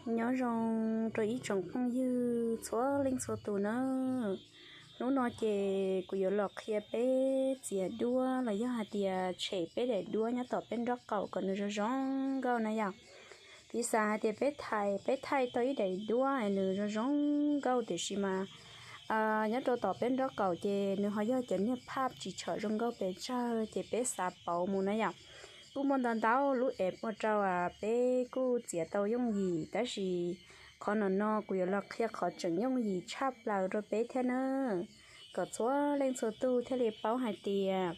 Nyob zoo rau ib tsoom phooj ywg txhua leej txhua tus na. Hnub no ces kuv yuav los qhia peb txiav duab los yog hais tias tshem peb daim duab nyob tom peb nraub qaum kom nws zoo zoo nkauj na yom. Piv xam hais tias peb thaij, peb thaij tau ib daim duab es nws zoo zoo nkauj tiam sis mas nyob rau tom peb nraub qaum ces nws ho yog cov niag phaj tsis tshom zoo nkauj pes tsawg ces peb xav pauv mus na yom. Kuj muaj ntau ntau lub app ua rau peb kuj txiav tau yooj yim, tab sis qhov no no kuv yuav los qhia qhov tseem yooj yim tshaj plaws rau peb thiab na, kom txhua leej txhua tus thiaj li paub hais tias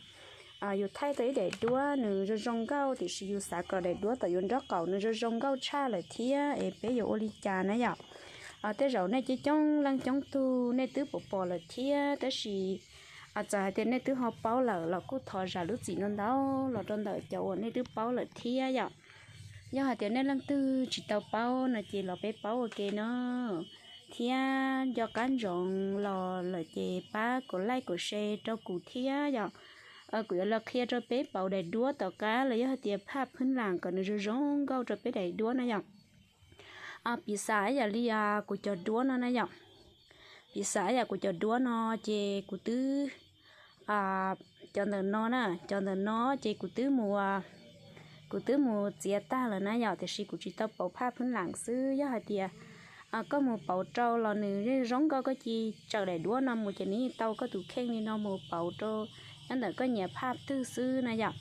yus thaij tau ib daim duab nws zoo zoo nkauj tiam sis yus xav kom daim duab tom yus nraub qaum nws zoo zoo nkauj tshaj lawm thiab es peb yuav ua li cas na yom. Tej zaum nej coob coob leej coob tug nej twb pom pom lawm thiab, tab sis txawm hais tias nej twb ho paub lawm los kuj thov zam lub txim ntau ntau los rau ntawm cov uas nej twb paub lawm thiab yom. Yog hais tias nej leej twg tsis tau paub no ces los peb paub ua ke no, thiab nco qab ntsoov los lawm ces pab kom like kom share rau kuv thiab yom. Kuv yuav los qhia rau peb pauv daim duab tom qab los yog hais tias phaj phwb lam kom nws zoo zoo nkauj rau peb daim duab na yom. Piv xam yam li kuv cov duab no na yom. Piv xam yam kuv cov duab no ces kuv twb, cov ntawm no na, cov ntawm no ces kuv twb mus, kuv twb mus txiav tag lawm na yom, tiam sis kuv tsis tau pauv phaj phwb lam xwb. Yog hais tias koj mus pauv rau los nws zoo nkauj, koj cia li tsawm daim duab no mus ces nws yeej tau koj tus kheej li no mus pauv rau nyob ntawm koj nyiam phaj twg xwb na yom.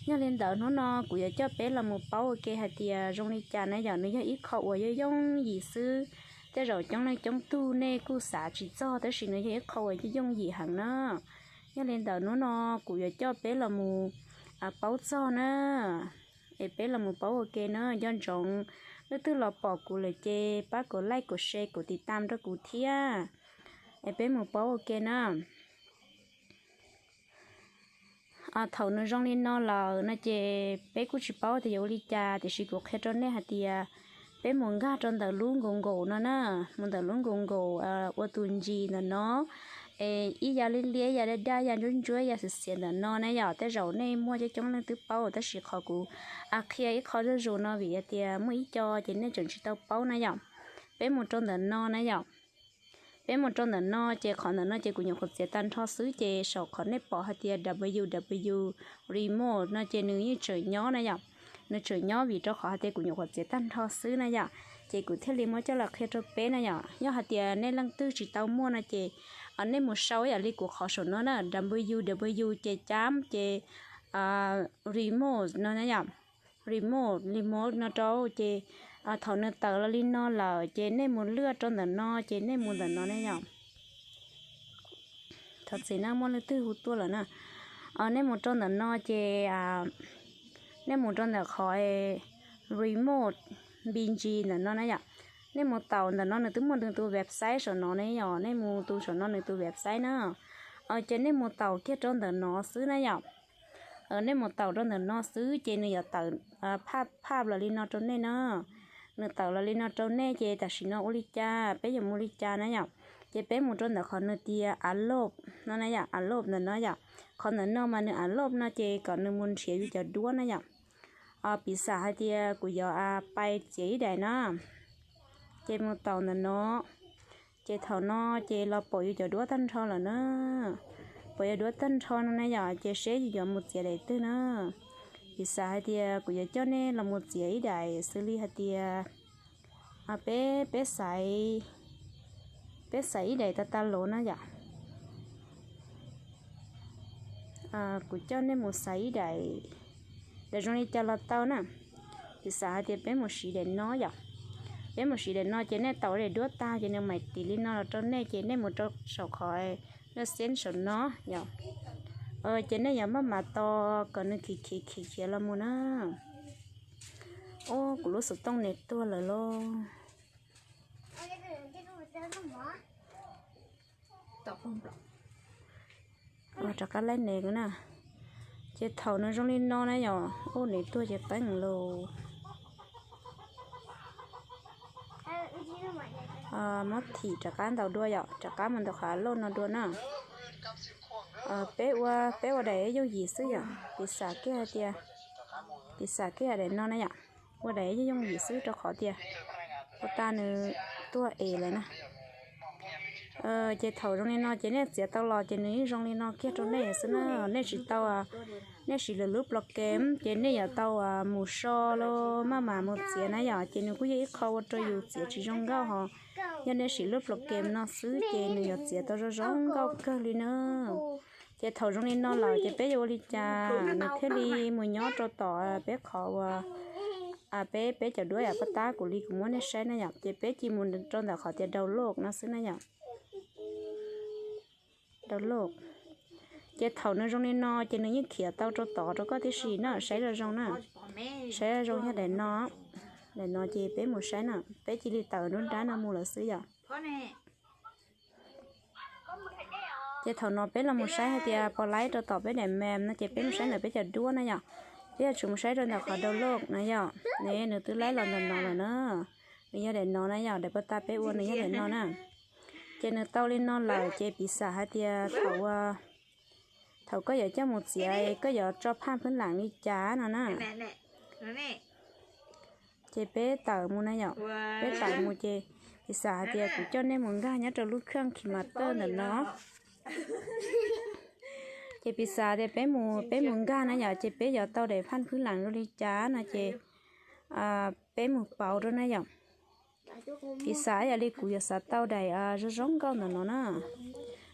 Yog li ntawd hnub no kuv yuav coj peb los mus paub ua ke hais tias zoo li cas na yom. Nws yog ib qho uas yooj yooj yim xwb, tej zaum coob leej coob tug nej kuj xav tsis txog tab sis nws yog ib qho uas yooj yooj yim heev na. Yog li ntawd hnub no kuv yuav coj peb los mus paub txog na, es peb los mus paub ua ke na. Nco ntsoov leej twg los pom kuv lawm ces pab kom like kom share kom tiv tam rau kuv thiab, es peb mus paub ua ke na. Thaum nws zoo li no lawm no ces peb kuj tsis paub tias yuav ua li cas, tiam sis kuv qhia rau nej hais tias peb mus nkag rau ntawm lub Google no na, mus ntawm lub Google ua tus G ntawm no, es ib yav liab liab, ib yav daj daj, ib yav ntsuab ntsuab, ib yav xiav xiav ntawm no na yom. Tej zaum nej muaj coob coob leej twb paub tab sis qhov kuv qhia ib qho zuj zus no vim hais tias muaj ib co ces nej tseem tsis tau paub na yom. Peb mus rau ntawm no na yom. Peb mus rau ntawm no ces qhov ntawm no ces kuv nyuam qhuav txiav tag nrho xwb ces saum qhov nej pom hais tias W W W remote no ces nws yeej tseem nyob na yom. Nws tseem nyob vim rau qhov hais tias kuv nyuam qhuav txiav tag nrho xwb na yom. Ces kuv thiaj li muab coj los qhia rau peb na yom. Yog hais tias nej leej twg tsis tau muaj no ces nej mus sau yam li kuv qhov saum no na, W W W ces cab ces remote no na yom. Remote, remote no rau ces thaum nws tawm los li no lawm ces nej mus lwaj rau ntawm no ces nej mus ntawm no ne yom. Thov txim na, muaj leej twg hu tuaj lawm na. Nej mus rau ntawm no ces nej mus rau ntawm qhov remote B G ntawm no na yom. Nej mus taus ntawm no nws twb muaj nws tus website saum no ne yom, nej mus tus saum no nws tus website na. Ces nej mus taus kiag rau ntawm no xwb na yom. Nej mus taus rau ntawm no xwb ces nws yuav tawm phaj phaj los li no rau nej na. Nws tawm los li no rau nej ces tam sim no ua li cas, peb yuav mus li cas na yom. Ces peb mus rau ntawm qhov nws tias upload no na yom, upload ntawm no yom. Qhov ntawm no mas nws upload no ces kom nws mus nrhiav yus cov duab na yom. Piv xam hais tias kuv yuav pais txiav ib daim na, ces mus taus ntawm no. Ces thaum no ces los pom yus cov duab tag nrho lawm na. Pom yus duab tag nrho no na yom, ces seb yus yuav mus txiav daim twg na. Piv xam hais tias kuv yuav coj nej los mus txiav ib daim xws li hais tias peb, peb xaiv, peb xaiv ib daim tas tas los na yom. Kuv coj nej mus xaiv ib daim, daim zoo li cas los tau na. Piv xam hais tias peb mus siv daim no yom. Peb mus siv daim no ces nej taus daim duab tag ces nws mam tiv li no los rau nej ces nej mus rau saum qhov laj xeeb saum no yom. Ces nej yuav maj mam tos kom nws khiav khiav khiav khiav los mus na. Ub, kuv lub xov tooj nws tuag lawm lauj. Rov qab laij nws na. Ces thaum nws zoo li no na yom, ub, nws tuag ces qeeb lawm. Muab thim rov qab ntaus dua yom, rov qab mus ntaus qhov loj no dua na. Peb ua, peb ua daim yooj yim xwb yom, piv xam kiag hais tias, piv xam kiag daim no na yom, ua daim yooj yooj yim xwb rau qhov tias Ua tas nws tuag es lawm na. Ces thaum zoo li no ces nej txiav tau los ces nws yeej zoo li no kiag rau nej xwb na. Nej tsis tau, nej siv lwm lub plos kem ces nej yuav tau mus so los maj mam mus txiav na yom. Ces nws kuj yog ib qho ua rau yus txiav tsis zoo nkauj hos. Yog nej siv lub plos kem no xwb ces nws yuav txiav tau zoo zoo nkauj kawg li na. Ces thaum zoo li no lawm ces peb yuav ua li cas nws thiaj li mus nyob rau tom peb qhov uas peb, peb cov duab yam paj tab kuv li kuv muab nej saib na yom. Ces peb cia mus rau ntawm qhov tias download no xwb na yom. Download. Ces thaum nws zoo li no ces nws yeej khiav tau rau tod rau koj tib si na, saib zoo zoo na. Saib zoo zoo yog daim no. Daim no ces peb mus saib na, peb cia li tawm nruab nrab no mus lawm xwb yom. Ces thaum no peb los mus saib hais tias puas laib rau tom peb daim mem no ces peb mus saib ntawm peb cov duab na yom. Peb yuav tsum mus saib rau ntawm qhov download na yom. Ne nws twb laib los ntawm no lawm na. Nws yog daim no na yom, daim paj tab peb ua nws yog daim no na. Ces nws tau li no lawm ces piv xam hais tias thaum ua, thaum koj yuav coj mus txiav koj yuav tso phaj phwb lam li cas no na. Ces peb tawm mus na yom. Peb tawm mus ces piv xam hais tias kuv coj nej mus nkag nyob rau lub khaj khis mas tawj ntawm no. Ces piv xam tias peb mus, peb mus nkag na yom, ces peb yuav tau daim phaj phwb lam zoo li cas no ces peb mus pauv rau na yom. Piv xam yam li kuv yuav xav tau daim zoo zoo nkauj ntawm no na.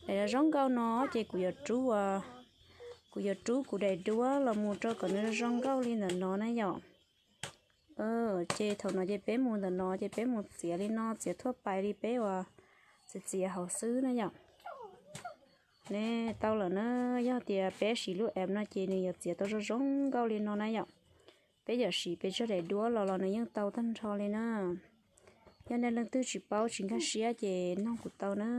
Daim zoo zoo nkauj no ces kuv yuav rub, kuv yuav rub kuv daim duab los mus rau kom nws zoo zoo nkauj li ntawm no na yom. Ces thaum no ces peb mus ntawm no ces peb mus txiav li no, txiav thuaj pais li peb uas txiav txiav hauv xwb na yom. Ne tau lawm na, yog tias peb siv lub app no ces nws yuav txiav tau zoo zoo nkauj li no na yom. Peb yuav siv peb tsog daim duab los los nws yeej tau tag nrho li na. Yog nej leej twg tsis paub tsis nkag siab ces noog kuv tau na.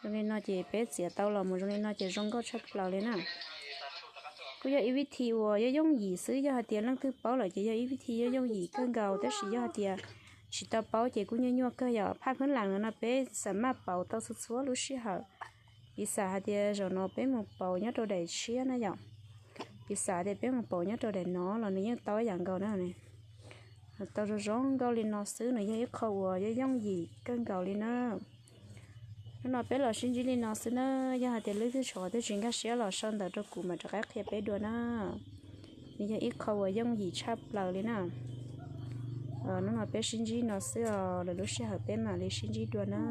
Zoo li no ces peb txiav tau los mus zoo li no ces zoo nkauj tshaj plaws li na. Kuj yog ib vib thi uas yooj yooj yim xwb, yog hais tias leej twg paub lawm ces yog ib vib thi yooj yooj yim kawg nkaus, tab sis yog hais tias tsis tau paub ces kuj nyuaj nyuaj kawg yom. Phaj phwb lam no no peb xam maj pauv tau txhua txhua lub sij hawm. Piv xam hais tias zaum no peb mus pauv nyob rau daim tshiab na yom. Piv xam tias peb mus pauv nyob rau daim no los nws yeej tau ib yam nkaus na. Tau zoo zoo nkauj li no xwb, nws yog ib qho uas yooj yooj yim kawg nkaus li na. Hnub no peb los sib ntsib li no xwb na, yog hais tias leej twg tshuav twg tsis nkag siab los sau ntawv rau kuv mam rov qab qhia peb dua na. Nws yog ib qho uas yooj yim tshaj plaws li na. Hnub no peb sib ntsib no xwb os, lwm lub sij hawm peb mam li sib ntsib dua na.